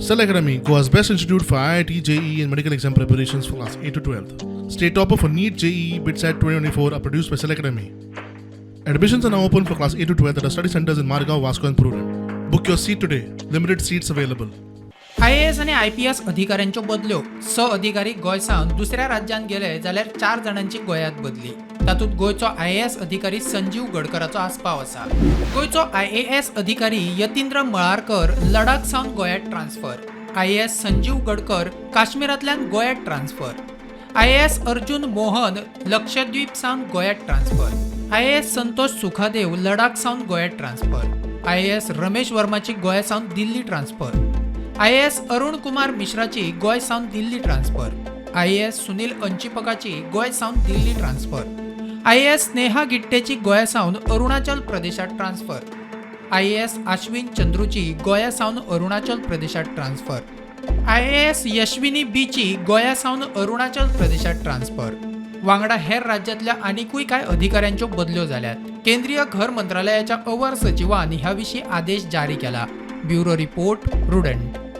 Cell Academy, Goa's best institute for IIT, JEE, and medical exam preparations for class 8 to 12. State topper for NEET, JEE, BITSAT 2024 are produced by Cell Academy. Admissions are now open for class 8 to 12 at our study centers in Margao, Vasco, and Prudent. Book your seat today. Limited seats available. IAS आनी IPS अधिकाऱ्यांच्यो बदल्यो. स अधिकारी गोंय सावन दुसऱ्या राज्यांत गेले जाल्यार चार जाणांची गोंयांत बदली. तातूंत गोंयचो आयएएस अधिकारी संजीव गडकराचो आस्पाव आसा. गोंयचो आयएएस अधिकारी यतींद्र मळारकर लडाख सावन गोंयांत ट्रान्सफर. आयएएस संजीव गडकर काश्मीरांतल्यान गोंयांत ट्रान्सफर. आयएएस अर्जुन मोहन लक्षद्वीप सावन गोंयांत ट्रान्सफर. आयएएस संतोष सुखादेव लडाख सावन गोंयांत ट्रान्सफर. आयएएस रमेश वर्माची गोंया सावन दिल्ली ट्रान्सफर. आयएएस अरुण कुमार मिश्राची गोंय सावन दिल्ली ट्रान्सफर. आयएएस सुनील अंचिपकाची गोंय सावन दिल्ली ट्रान्सफर. आयएएस स्नेहा गिट्टेची गोंया सावन अरुणाचल प्रदेशात ट्रान्सफर. आयएएस आश्विन चंद्रूची गोंया सावन अरुणाचल प्रदेशात ट्रान्सफर. आयएएस यश्विनी बीची गोंया सावन अरुणाचल प्रदेशात ट्रान्सफर. वांगडा हेर राज्यांतल्या आनिकूय कांय अधिकाऱ्यांच्यो बदल्यो जाल्यात. केंद्रीय घर मंत्रालयाच्या अवर सचिवान ह्या विशीं आदेश जारी केला. Bureau report, Prudent.